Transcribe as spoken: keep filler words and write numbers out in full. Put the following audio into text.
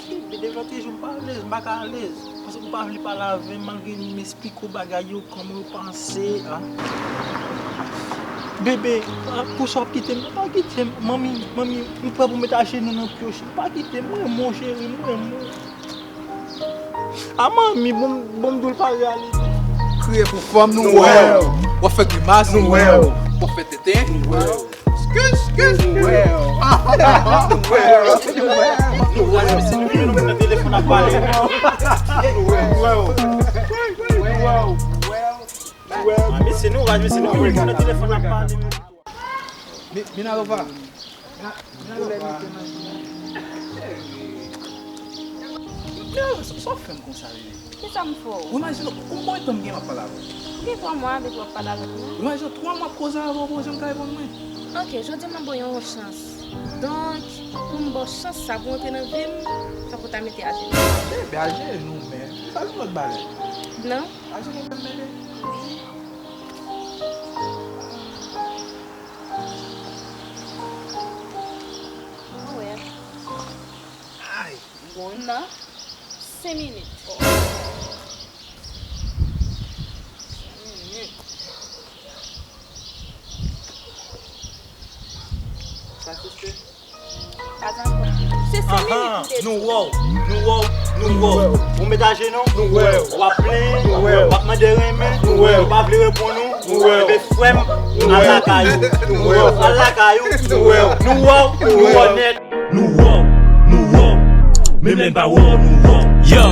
Bebe, devan te jou m pa alèz, m pa ka alèz. Paske ou pa vle pale avè m malgre m esplike w bagay yo, kòman yo pase a. Bebe, a, pou sa w ap kite m, pa kite m. Manmi, manmi, m prè pou m met ajenou nan pye w, cheri. Pa kite m, m renmen w, cheri, m renmen w. A manmi, bon, bon, m di w l pa reyalize. Kriye pou fanm, nou wè w. W ap fè grimas, nou wè w. W ap fè tenten, nou wè w. Skis, skis, nou wè w. Nou wè w. Nou wè w. Mesye, nou wè w, nou nan telefòn ap pale. Nou wè w. Nou wè w. Ah, mesye, nou wè w, mesye, nou wè w, nou nan telefòn ap pale. Mi-, Minalova. Mina, Minalova. Cheri. Minalova, sa, sa w fè m konsa, bebe? Kisa m fè w? Ou imajine w, konbyen tan m gen m ap pale avè w? Ou gen twa mwa avèk w ap pale avèk mwen. Ou imajine w, twa mwa ap koze avè w, ou pa janm ka reponn mwen. Ok, jodi a m ap ba w yon chans. Donk, pou m ba w chans sa pou w antre nan vi m, fòk ou ta mete ajenou. Bebe, ajenou, men. Sa se yon lòt bagay. Non. Ajenou, men, bebe. Wi. Mwen wè. Ay. Bon, nan senk minit. Senk minit. Sa se se. Pa t ankò. Se senk minit. Ahan, nou wè w, nou wè w, nou wè w. Ou met ajenou, nou wè w. W ap plenyen, nou wè w. W ap mande renmen, nou wè w. Ou pa vle reponn nou, nou wè w. Ebe frè m, al lakay ou, nou wè w. Al lakay ou, nou wè w. Nou wè w, nou wè w nèt. Nou wè w, nou wè w. Menm lè n pa wè w, nou wè w. Yo,